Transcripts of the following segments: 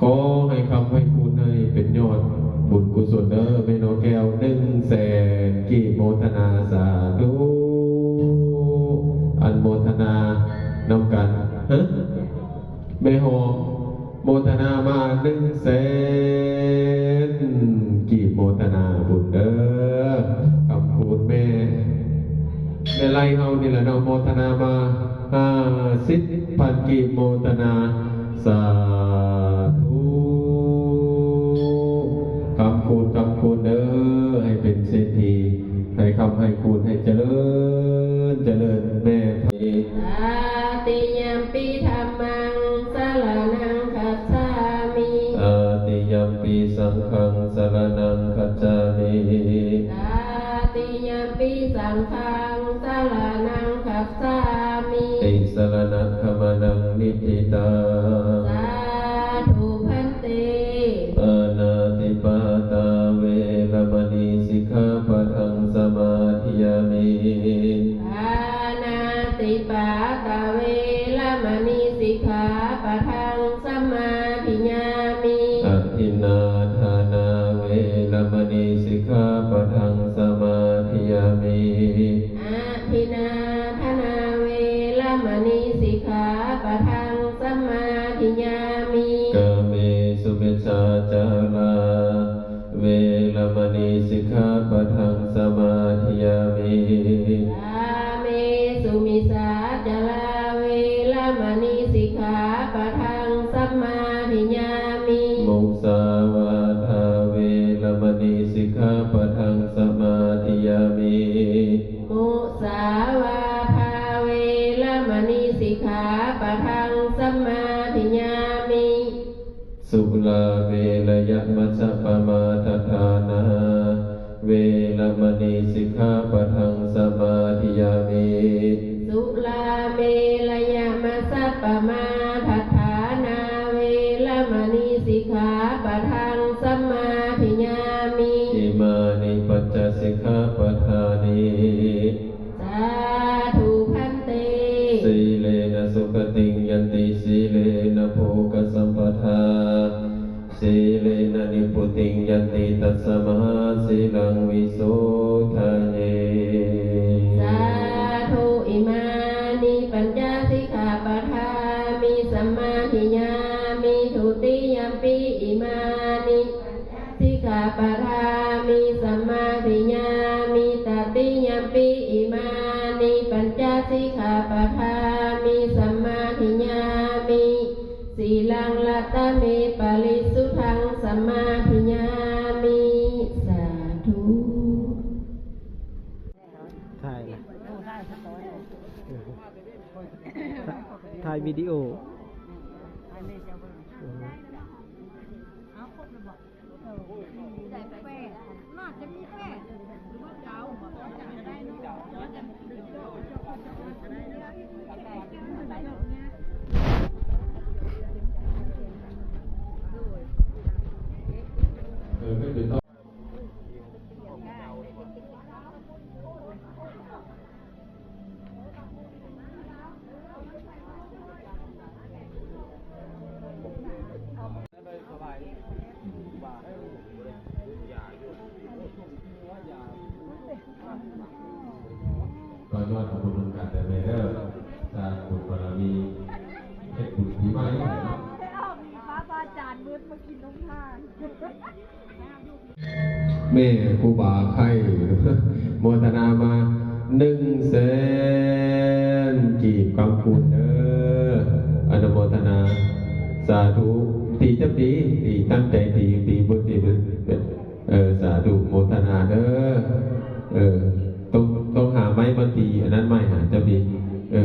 ຂໍໃຫ້ຄ້ຳໃຫ້ຄູນໃຫ້ເປັນຍອດບຸນກຸສົນເດີ ແມ່ນ້ອງແກ້ວ ໜຶ່ງແສນກີບ ໂມທະນາສາທຸ ອັນໂມທະນານຳກັນ ຮະ ແມ່ຫອມ ໂມທະນາມາ ໜຶ່ງແສນກີບ ໂມທະນາບຸນເດີ ຄຳຄູນແມ່ ແມ່ໄລເຮົານີ້ແຫຼະເນາະ ໂມທະນາມາ ຫ້າສິບພັນກີບ ໂມທະນາ ສາທຸ ຄຳຄູນ ຄຳຄູນເດີ ໃຫ້ເປັນເສດຖີ ໃຫ້ຄ້ຳໃຫ້ຄູນ ໃຫ້ຈະເລີນ ຈະເລີນແມ່. ຕະຕິຍຳປິ ທຳມັງ ສະລະນັງ ຄັດສາມິ ຕະຕິຍຳປິ ສັງຄັງ ສະລະນັງ ຄັດສາມິ ຕະຕິຍຳປິ ສັງຄັງ ສະລະນັງ ຄັດສາມິ ຕິສະລະນະຄະມະນັງ ນິດທິຕັງ ສາທຸ ພັນເຕ ປານາຕິປາຕາ ເວລະມະນີ ສິກຂາປະທັງ ສະມາທິຍາມິ ປານາຕິປາຕາ ເວລະມະນີ ສິກຂາປະທັງ ສະມາທິຍາມິ ອະທິນນາທານາ ເວລະມະນີ ສິກຂາປະທັງ ສະມາທິຍາມິ ອະທິນນາທານາ ເວລະມະນີ ສິກຂາປະທັງ ສະມາທິຍາມິ ກາເມສຸມິດສາຈາລາ ເວລະມະນີ ສິກຂາປະທັງ ສະມາທິຍາມິ ກາເມສຸມິດສາຈາລາ ເວລະມະນີ ສິກຂາປະທັງ ສະມາທິຍາມິ ມຸສາວາທາ ເວລະມະນີ ສິກຂາປະທັງ ສະມາທິຍາມິ ມຸສາວາທາ ເວລະມະນີ ສິກຂາປະທັງ ສະມາທິຍາມິ ສຸລາເມລະຍະມັດສະປະມາທັດຖານາ ເວລະມະນີ ສິກຂາປະທັງ ສະມາທິຍາມິ ສຸລາເມລະຍະມັດສະປະມາທັດຖານາ ເວລະມະນີ ສິກຂາປະທັງ ສະມາທິຍາມິ ອິມານິປັນຈະສິກຂາປະທານີ ສາທຸ ພັນເຕ ສີເລນະສຸຂະຕິງ ຍັນຕິ ສີເລນະໂພກະສຳປະທາ ສີເລນະນິບພຸຕິງ ຍັນຕິ ຕັດສະມະຫາສີລັງ ວິໂສທະເຍ ສາທຸ ອິມານິປັນຈະສິກຂາປະທານີ ສະມາທິຍາມິ ທຸຕິຍຳປິ ອິມານິ ສິກຂາປະທານີ ສະມາທິຍາມິ ຕະຕິຍຳປິ ອິມານິປັນຈະສິກຂາປະທານີ ສະມາທິຍາມິ ສີລັງລັດຕະເມ ປະລິສຸດທັງ ສະມາທິຍາມິ ສາທຸ ຖ່າຍນະ ຖ່າຍວິດີໂອ ເອີ ໄປຕໍ່. ກໍຍ້ອນເອົາບຸນນຳກັນເດີແມ່ເດີ ສ້າງບຸນບາລະມີ ເຮັດບຸນປີໃໝ່ເນາະ ໄດ້ອອກນີ້ ພະອາຈານເບິດມາກິນນມທານ. ແມ່ຄູບາໄຂ່ ໂມທະນາມາໜຶ່ງແສນກີບ ຄຳຄູນເດີ ອະນຸໂມທະນາ ສາທຸ ຕີຈັບຕີ ຕີ ຕັ້ງໃຈຕີ ຕີບໍ່ຕີ ເອີ ສາທຸ ໂມທະນາເດີ ເອີ ຕ້ອງ ຕ້ອງຫາໄມ້ມາຕີອັນນັ້ນໃໝ່ ຫາຈັບຕີ ເອີ.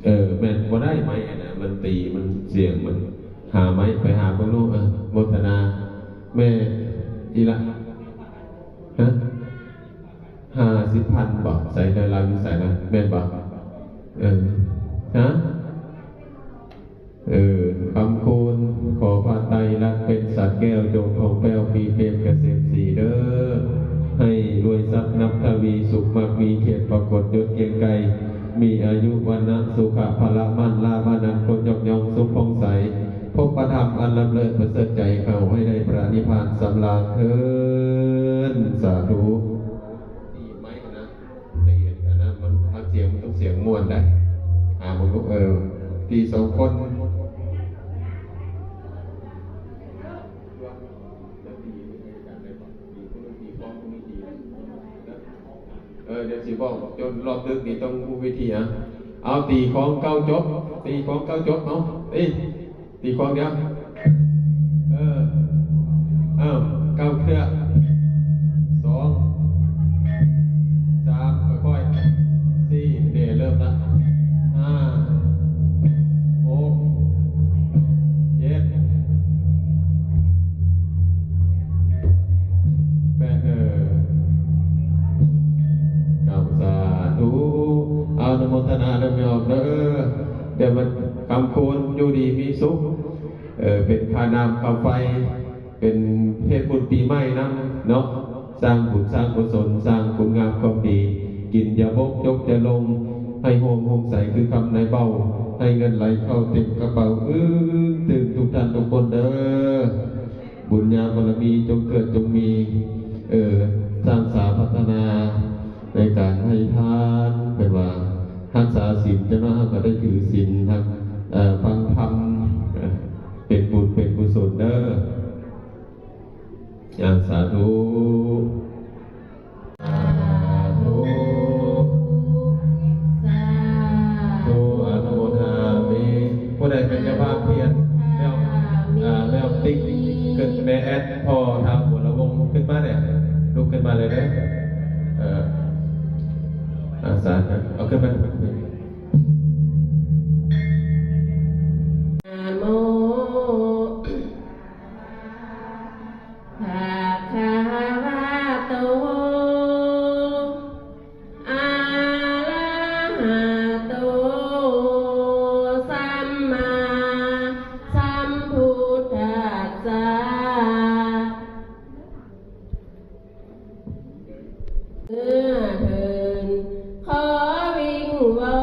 ເອີ ແມ່ນ ບໍ່ໄດ້ໄມ້ອັນນັ້ນ ມັນຕີ ມັນສຽງ ມັນ ຫາໄມ້ ໄປຫາເບິ່ງດູ ເອີ ໂມທະນາ ແມ່ອີ່ລະ ຮະ ຫ້າສິບພັນບໍ? ໃສ ລາວຢູ່ໃສລະ ແມ່ນບໍ? ເອີ ຮະ ເອີ ຄຳຄູນ ຂໍພະໄຕລັກເປັນສັດແກ້ວ ຈົ່ງທ່ອງແປ້ວ ປີເປັນກະເສມສີເດີ ໃຫ້ລວຍຊັບນັບທະວີ ສຸກມັກມີ ຄຽດປາກົດຍົດກຽງໄກ ມີອາຍຸວັນນະສຸຂະພະລະໝັ້ນລາບອະນັນຄົນ ຍົກຍ້ອງສຸກຜ່ອງໃສ ພົບປະທຳອັນ ເລີດປະເສີດໃຈເຂົາໃຫ້ໄດ້ພະນິບພານສຳລານເທີ້ນ ສາທຸ. ຕີໄມ້ນະ ຕີອັນນັ້ນມັນພາກສຽງມັນຕ້ອງສຽງມ່ວນໄດ໋ ຫາເບິ່ງດູ ເອີ ຕີສອງຄົນ. ເອີ ດຽວຊິບອກ ຈົນຮອບດຶກນີ້ຕ້ອງຮູ້ວິທີ ອະ ເອົາ ຕີຂອງເກົ່າຈົບ ຕີຂອງເກົ່າຈົບ ເອົາ ຕີ ຕີຂອງດຽວ ເອີ ເອົາ ເກົ້າເທື່ອ ສອງ ສາມ ຄ່ອຍໆ ສີ່ ເດ້ ເລີ່ມລະ ຫ້າ ຫົກ ເຈັດ ແປດ ເອີ ເກົ້າ ສາທຸ ອະນຸໂມທະນານຳແມ່ອອກເດີ ແຕ່ມັນຄຳຄູນຢູ່ດີມີສຸກ ເອີ ເປັນຄ່ານ້ຳຄ່າໄຟ ເປັນເຮັດບຸນປີໃໝ່ນຳເນາະ ສ້າງບຸນສ້າງກຸສົນ ສ້າງຄຸນງາມຄວາມດີ ກິນຢ່າບົກ ຈົກຢ່າລົງ ໃຫ້ໂຮງໂຮງໃສຄືຄຳນາຍເບົາ ໃຫ້ເງິນໄຫຼເຂົ້າເຕັມກະເປົາ ອຶ້ງຕຶງທຸກທ່ານທຸກຄົນເດີ ບຸນຍາບາລະມີຈົ່ງເກີດຈົ່ງມີ ເອີ ສ້າງສາພັດທະນາໃນການໃຫ້ທານ ເພິ່ນວ່າຮັກສາສິນ ຈັ່ງນ້ອຍເຮົາກະໄດ້ຖືສິນ ຮັກ ເອີ ຟັງທຳ ເປັນບຸນເປັນກຸສົນເດີ ອາ ສາທຸ ສາທຸ ສາທຸ ອະນຸໂມທາມິ ຜູ້ໃດເປັນເຈົ້າພາບພຽນ ແມ່ອອກ ແມ່ອອກຕິກ ຂຶ້ນ ແມ່ແອດ ພໍ່ທ້າວບົວລະວົງ ຂຶ້ນມາແດ່ ລຸກຂຶ້ນມາເລີຍເດີ ເອີ ອາ ສາທຸ ເອົາຂຶ້ນມາ ນະໂມ ພະຄະວະໂຕ ອະລະຫະໂຕ ສຳມາສຳພຸດທັດສະ. ເມື່ອເທີ້ນ ຂໍວິງວອ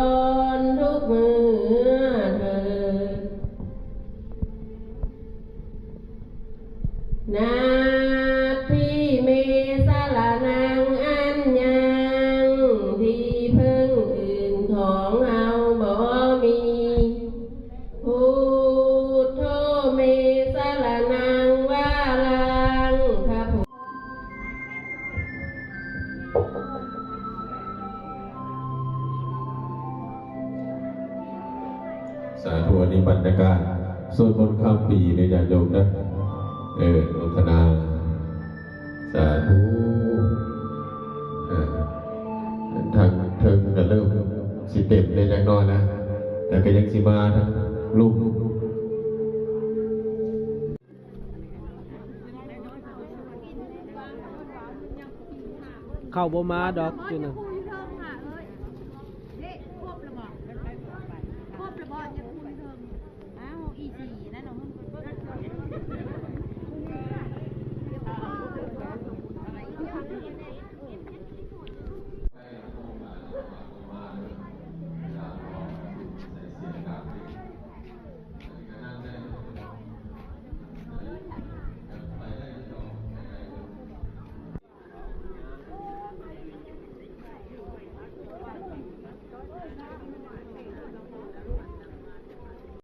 ນທຸກເມື່ອເທີ້ນ ນັບທີ່ມີສະລະນັງອັນຍັງ ທີ່ເພິ່ງອື່ນຂອງເຮົາບໍ່ມີ ພຸດໂທເມສະລະນັງວະລັງ ພະພຸດ ສາທຸ ອັນນີ້ບັນຍາກາດສວດມົນຂ້າມປີເດີ ຍາດໂຍມເດີ ເອີ ໂມທະນາ ສາທຸ ເອີ ທາງເທິງກະເລີ່ມຊິເຕັມແດ່ຈັກໜ້ອຍແລ້ວ ແຕ່ກະຍັງຊິມາທາງລຸ່ມ. ເຂົ້າບໍ່ມາດອກຈຸນັ້ນ.